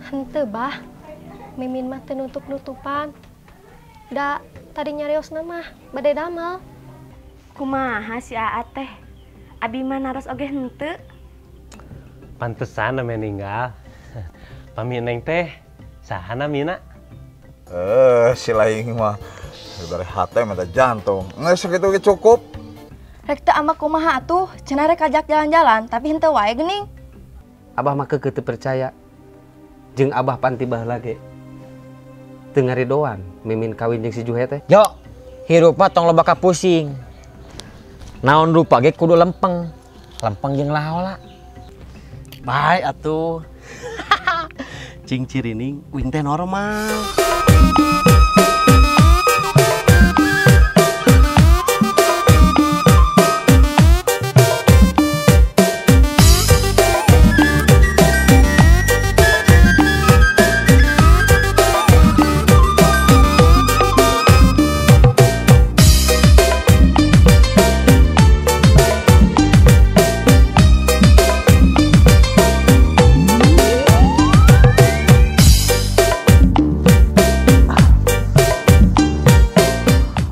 Henteu bah, Mimin mah teu nutup-nutupan. Da tadi nyariosna mah bade damel. Kumaha si Aa teh? Abi mah naros oge henteu. Pantesan ame ninggal. Pami Neng teh saha namina? Si laing mah dari hate mata jantung. Geus sakitu ge cukup. Rek teu ambek kumaha atuh, cenah rek ajak jalan-jalan tapi henteu wae geuning. Abah mah keukeuh teu percaya. Jeung abah panti baheula ge. Teu ngaridoan Mimin kawin jeung si Juhe teh. Yo, hirup mah tong loba kapusing. Naon rupa ge kudu lempeng. Lempeng jeung lahola. Bae atuh. Cing cirining uing teh normal.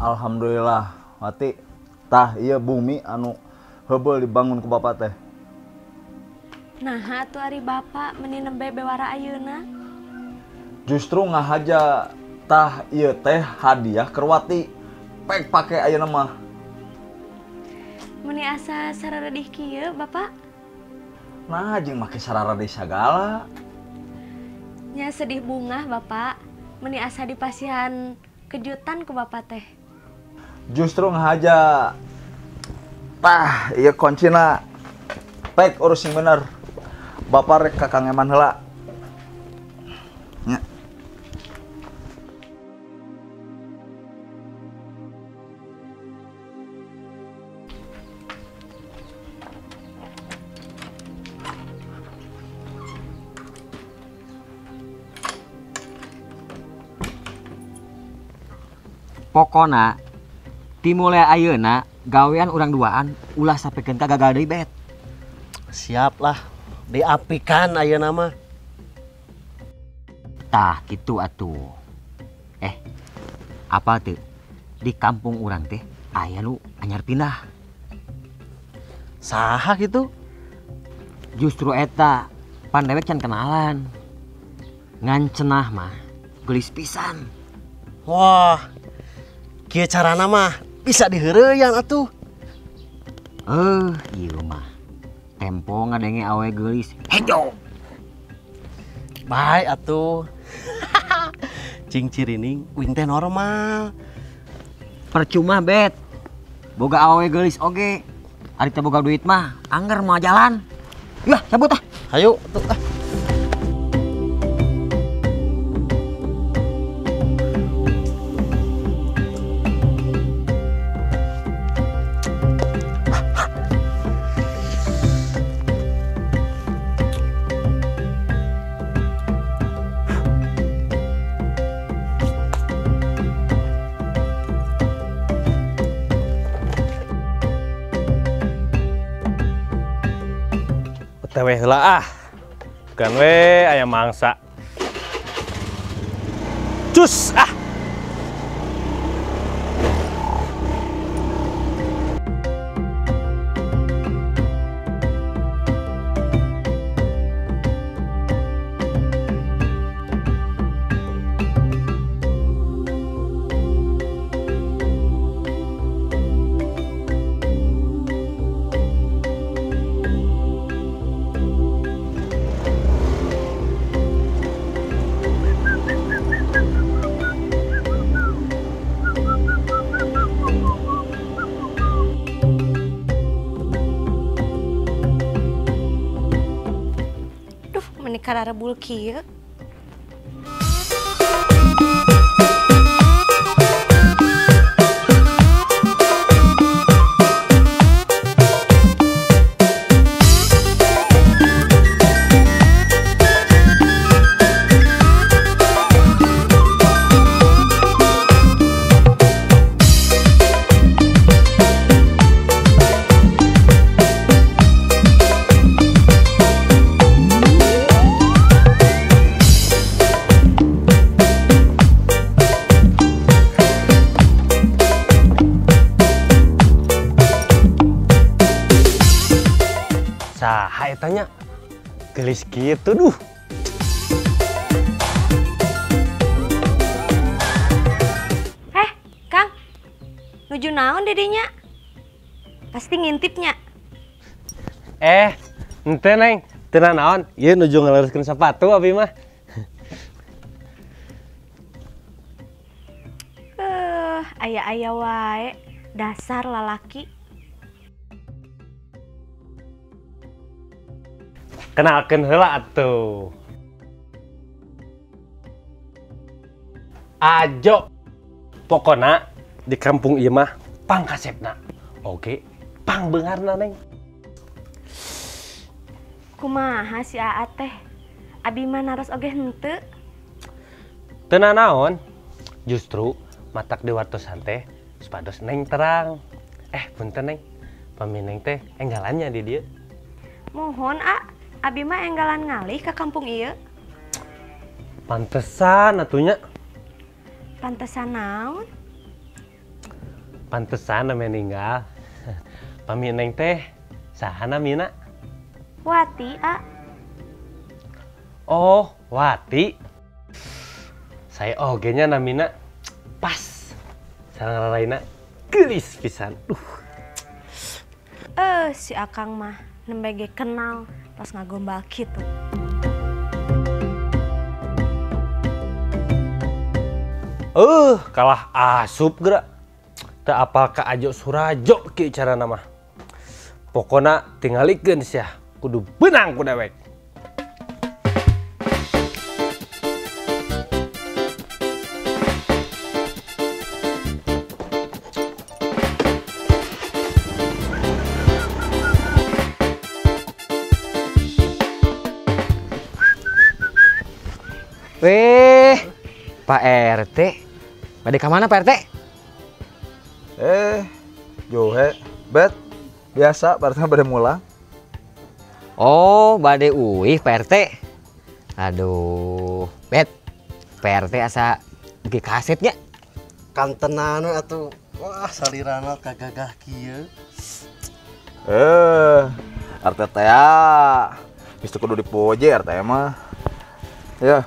Alhamdulillah, mati. Tah iya bumi anu heubeul dibangun ku bapak teh. Naha atuh ari bapak meni nembe bewara ayeuna. Justru ngahaja tah ieu teh hadiah kerwati. Pek pake ayeuna mah. Meni asa sararedih kieu bapak? Nah jeung make sararedih sagala. Nya sedih bungah bapak, meni asa dipasihan kejutan ku bapak teh. Justru ngahaja tah ieu kuncina pek urus sing bener. Bapak rek ka Kang Eman heula. Nya. Pokona timulai ayeuna gawean urang duaan ulah sampikeun ka gagal deui bet. Siap lah, diapikan ayeuna mah. Tah kitu atuh. Apa teu? Di kampung urang teh aya nu anyar pindah. Saha kitu? Justru eta pan dewek can kenalan. Ngan cenah mah geulis pisan. Wah. Kieu carana mah bisa diheureuyang atuh. Ieu mah tempo ngadenge awe geulis hejo. Bae atuh. Cing cirining uing teh normal. Percuma bet. Boga awe geulis oge. Ari teh boga duit mah angger moal jalan. Yah, cabut ah. Hayu atuh ah. Teweh heula ah. Bukan we aya mangsa. Cus ah. Kararebul kieu. Eta nya geulis kitu duh. Kang, nuju naon dedinya? Pasti ngintipnya. Ente Neng, teu naon? Ieu nuju ngaluruskeun sepatu abi mah. Aya-aya wae, dasar lalaki. Kenalkeun heula atuh. Ajo. Pokona di kampung ieu mah pangkasepna. Oke, pangbeungarna Neng. Kumaha si Aa teh? Abi mah naros oge henteu. Teu nanaon? Justru matak diwartosan teh supados Neng terang. Punten Neng. Pami Neng teh enggalannya di dieu. Mohon A, abi mah enggalan ngalih ke kampung ieu. Pantesan atunya. Pantesan naon? Pantesan ame ninggal. Pami Neng teh saha namina? Wati, A. Oh, Wati. Saya oge nya namina pas. Sareng raraina geulis pisan. Si Akang mah nembe ge kenal pas ngagombal kitu. Kalah asup geura. Teu apal ka Ajo Surajo kieu carana mah. Pokona tingalikeun sia, kudu beunang ku dewek. Weh, Pak RT. Bade ka mana Pak RT? Johe, bet. Biasa, Pak RT bade mulang. Oh, bade uih Pak RT. Aduh, bet. Pak RT asa ge kasetnya. Kantenan atuh. Wah, salirana kagagah kieu. RT teh geus kudu dipuji RT mah. Ya.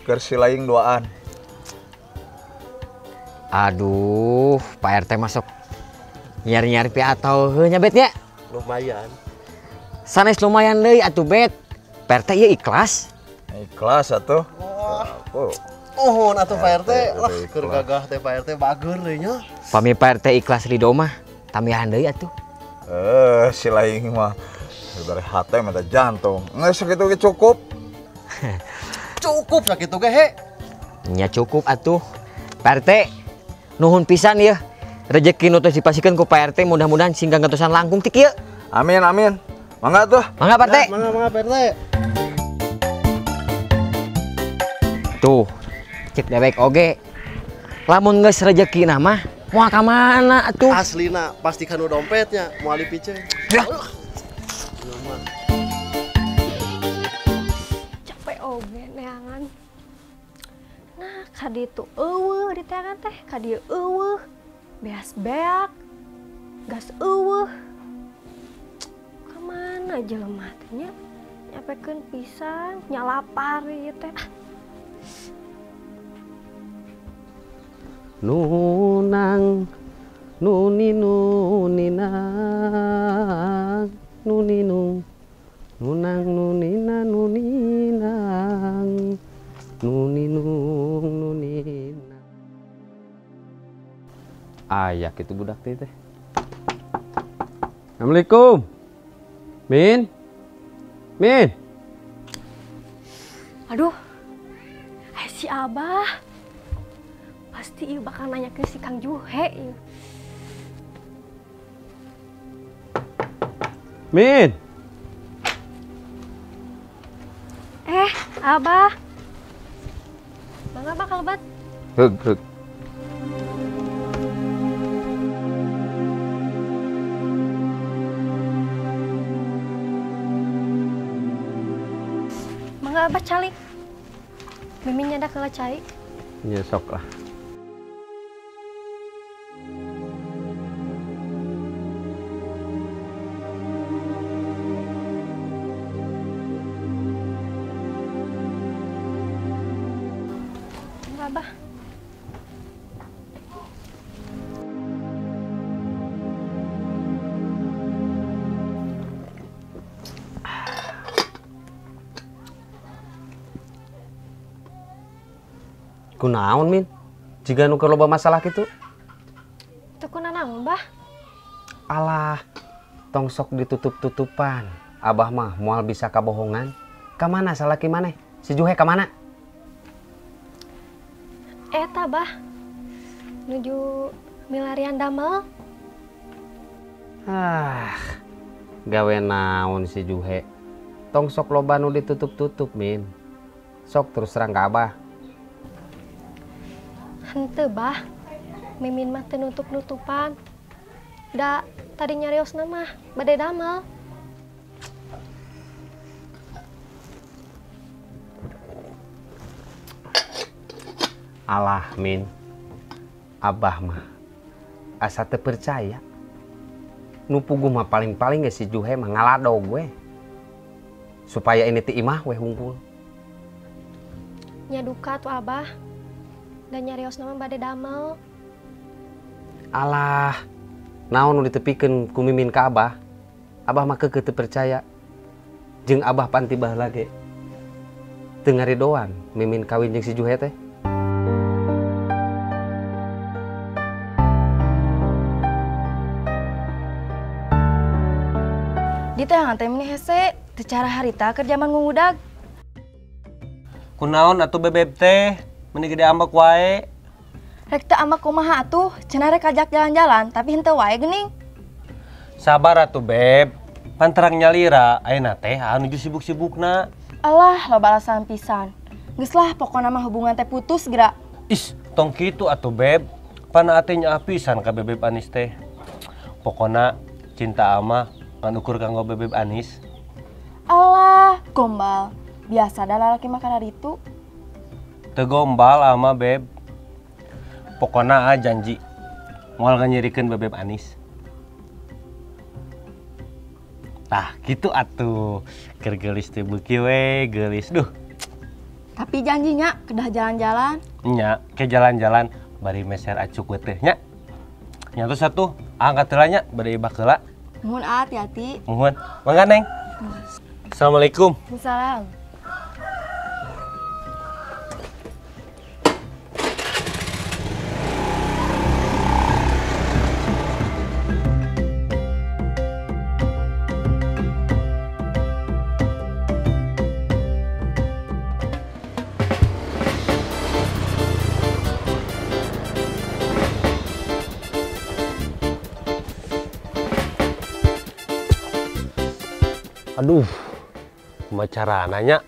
Keur si laing duaan. Aduh, Pak RT masuk nyari-nyari pi atau heuh nya bet nya? Lumayan. Sanes lumayan deui atuh bet. Pak RT ieu ikhlas. Ikhlas atuh. Wah. Nuhun atuh Pak RT. Lah keur gagah teh Pak RT bager deui nya. Pami Pak RT ikhlas ridho mah tambihan deui atuh. Si laing mah dari hate mata jantung. Geus sakitu ge cukup. Cukup sakitu ge he. Nya cukup atuh. Pak RT nuhun pisan ieu. Rezeki nu tos dipasikeun ku Pak RT mudah-mudahan singgang gentosan langkung ti kieu. Amin amin. Mangga tuh. Mangga Pak RT. Mangga mangga Pak RT. Tuh, cek dewek oge. Lamun geus rejekina mah moal ka mana atuh? Aslina pasti kanu dompetnya moal dipiceun. Ya. Capek oge neangan. Nah, ka ditu eueuh diteangan teh, ka dieu eueuh. Beas beak, gas eueuh. Kamana jelema teh nya? Nyapekeun pisan, nyalapar ieu teh. Nunang, nuni nuninang, nuninung, nunang nunina nuninang, nuninung nuninang. Ayak itu budak teh. Assalamualaikum. Min. Min. Aduh. Si Abah. Pasti ieu bakal nanya ke si Kang Juhe ieu. Min. Abah. Mangga bakal lebat. Heug, heug. Mangga Abah calik. Mimin nyadak heula cai. Ya sok lah. Abah. Kunaon Min? Jiga nu keur loba masalah kitu. Teu kunanaon, Bah? Alah, tong sok ditutup-tutupan. Abah mah moal bisa kabohongan. Kamana salaki maneh? Si Juhe kamana? Eta, Bah. Nuju milarian damel. Ah, gawe naon si Juhe. Tong sok loba nu ditutup-tutup, Min. Sok terus terang ka Abah. Henteu, Bah. Mimin mah teu nutup-nutupan. Da tadi nyariosna mah bade damel. Alah, Min. Abah mah asa teu percaya. Nu puguh mah paling-paling ge si Juhe mah ngaladog we. Supaya ini ti imah we hungkul. Nya duka tuh Abah. Dan nyariosna mah bade damel. Alah, naon nu ditepikeun ku Mimin ka Abah? Abah mah keukeuh teu percaya. Jeung Abah pan ti baheula ge teu ngaridoan Mimin kawin jeung si Juhe teh. Di teh teh meni hese teu cara harita keur jaman ngudag. Kunaon atuh bebeb teh? Meni gede ambek wae. Rek teu ambek kumaha atuh, cenah rek ajak jalan-jalan tapi henteu wae geuning. Sabar atuh beb. Pan terang nyalira ayeuna teh anu nuju sibuk-sibukna. Alah, loba alasan pisan. Geus lah pokona mah hubungan teh putus geura. Ih, tong kitu atuh beb. Pan ate nya pisan ka bebeb Anis teh. Pokona cinta ama ngan ukur kanggo bebeb Anis. Alah, gombal. Biasa dah lalaki mah kana ditu. Teu gombal ama beb. Pokona janji moal nganyirikeun bebeb Anis. Tah kitu atuh. Keur geulis teh beuki we geulis. Duh. Tapi janjinya kedah jalan-jalan. Nya, ke jalan-jalan bari meser acuk we teh nya. Nya terus atuh angkat heula nya bade ibak heula. Nuhun hati-hati. Nuhun. Mangga Neng. Assalamualaikum. Waalaikumsalam. Aduh, kumaha carana nya?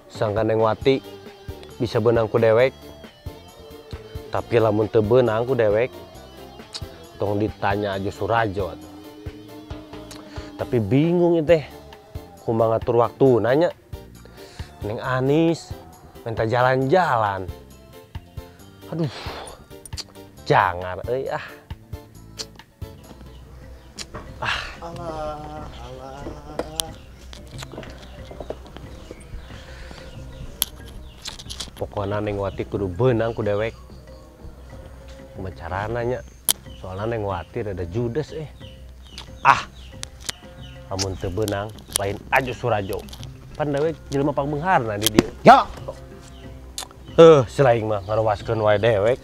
Sangka Neng Wati bisa beunang ku dewek. Tapi lamun teu beunang ku dewek, tong ditanya aja Surajo. Tapi bingung ieu teh, kumaha ngatur waktu nanya. Neng Anis minta jalan-jalan. Aduh, jangan euy ah. Ah. Alah, alah. Pokoknya Neng Wati kudu beunang ku dewek. Kumaha carana nya? Soalnya Neng Wati rada judes eh. Ah. Lamun teu beunang lain aja Surajo. Pan dewek jelema pangbeungharna di dieu. Yo. Heuh, si laing mah ngarawaskeun wae dewek.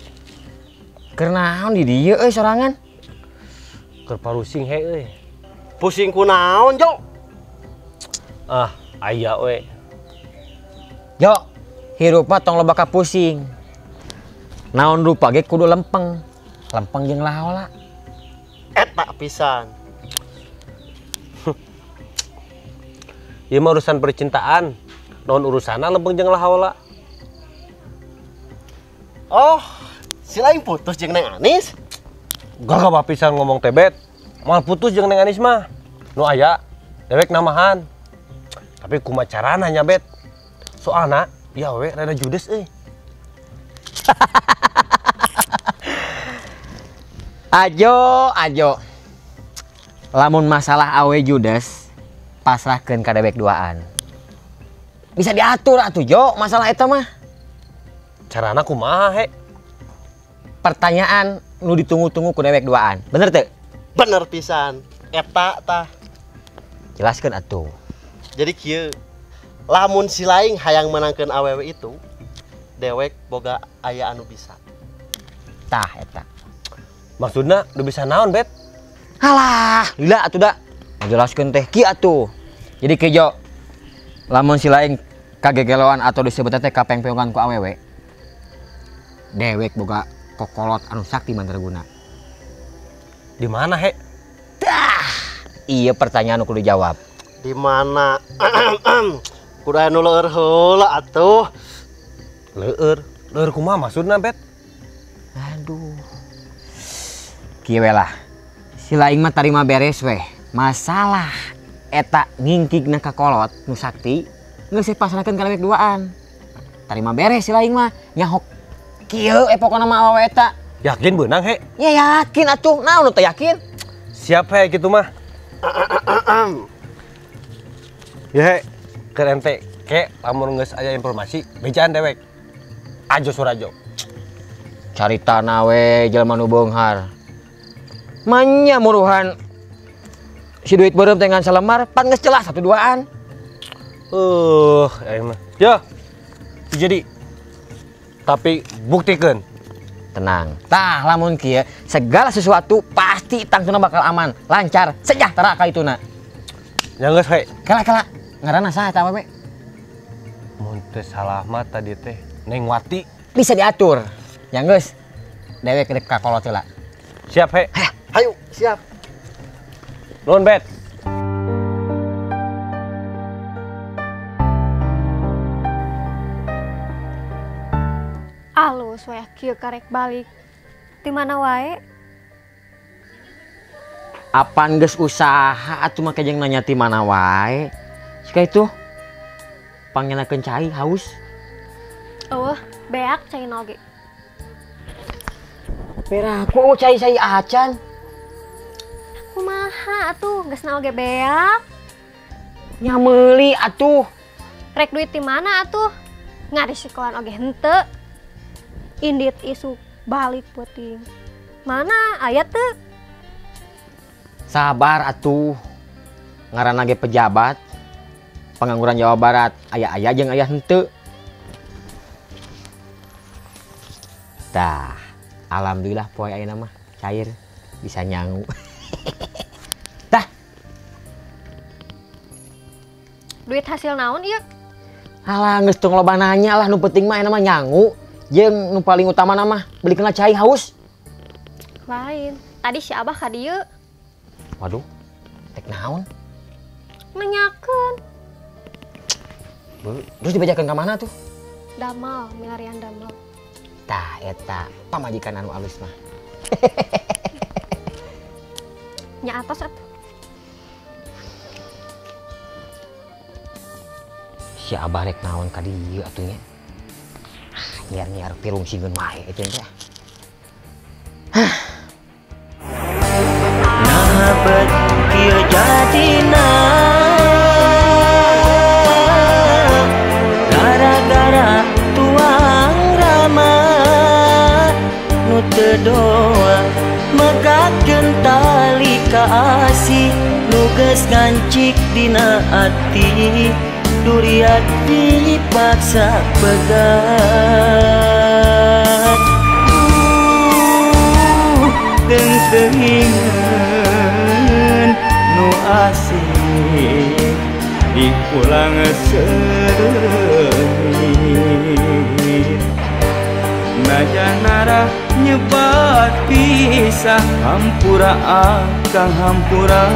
Keur naon di dieu euy sorangan? Keur parusing he euy. Pusing ku naon, Jo? Ah, aya we. Jo, hirup mah tong loba ka pusing. Naon rupa ge kudu lempeng. Lempeng jeung lahola. Eta pisan. Ieu mah urusan percintaan. Naon urusanna lempeng jeung lahola? Oh, si lain putus jeung Neng Anis? Gagah pisan ngomong teh bet. Moal putus jeung Neng Anis mah. Nu aya dewek namahan. Tapi kumaha carana nya bet? Soalna ieu we rada judes euy. Ajo, ajo. Lamun masalah awe judes, pasrahkeun ka dewek duaan. Bisa diatur atuh Jo, masalah eta mah. Carana kumaha he? Pertanyaan nu ditunggu-tunggu ku dewek duaan. Bener teu? Bener pisan. Eta tah. Jelaskeun atuh. Jadi kieu, lamun si laing hayang menangkeun awewe itu, dewek boga aya anu bisa. Tah eta. Maksudna nu bisa naon, Bet? Halah, lila atuh da. Ngajelaskeun teh kieu atuh. Jadi kieu, lamun si laing kagegeloan atau disebut teh kapengpeongan ku awewe, dewek boga kokolot anu sakti mandraguna. Di mana he? Tah, iya pertanyaan nu kudu dijawab. Di mana? Kudu aya nu leueur heula atuh. Leueur? Leueur kumaha maksudna, Bet? Aduh. Kieu we lah. Si laing mah tarima beres weh. Masalah eta ngingkigna ka kolot nu sakti geus dipasrahkeun ka dewek duaan. Tarima beres si laing mah nyahok kieu pokona mah awewe eta. Yakin beunang he? Ya yakin atuh, naon nu teu yakin? Siap he kitu mah. Ya he, keur ente ke lamun geus aya informasi bejaan dewek. Ajo Surajo. Caritana we jelema nu beunghar. Manya muruhan si duit beureum teh ngan salembar pan geus jelas satu duaan. Aing mah. Ya. Jadi tapi buktikeun. Tenang. Tah lamun kieu segala sesuatu pasti tangtuna bakal aman, lancar, sejahtera ka ituna. Ya geus he. Kela-kela ngaranna saha eta awewe? Mun teu salah mah tadi teh Neng Wati. Bisa diatur. Ya geus. Dewek rek ka kolot heula. Siap he. Hayu, siap. Nuhun, Bet. Alus wayah kieu karek balik. Ti mana wae? Apan geus usaha atuh mah jeung nanya ti mana wae. Sika itu pangenakeun cai haus. Eueuh, beak cai oge. Peraku cai-cai acan. Kumaha atuh geus na oge beak. Nya meuli atuh. Rek duit ti mana atuh? Ngarisikoan oge henteu. Indit isuk balik peuting. Mana aya teu? Sabar atuh. Ngaranna ge pejabat. Pengangguran Jawa Barat aya-aya jeung aya henteu. Tah, alhamdulillah poe ayeuna mah cair bisa nyangu. Tah. Duit hasil naon ieu? Alah geus tong loba nanya lah, nu penting mah ayeuna mah nyangu. Jeung nu paling utama mah belikeunna cai haus. Lain, tadi si Abah ka dieu. Waduh, tek naon? Nanyakeun. Terus dibejakeun ka mana tuh? Damal, milarian damal. Tah eta pamajikan anu alus mah. Nya atas atuh. Si Abah rek naon ka dieu atuh nya? Nyiar-nyiar pirung sieun wae eta teh. Hah. Nah bet kieu jadina gara-gara tuang rama nu teu doa megatkeun tali kaasih nu geus ngancik dina ati duriat dipaksa pegat. Teuing nu asih diulang seungit najanara nyebat pisah hampura akang hampura.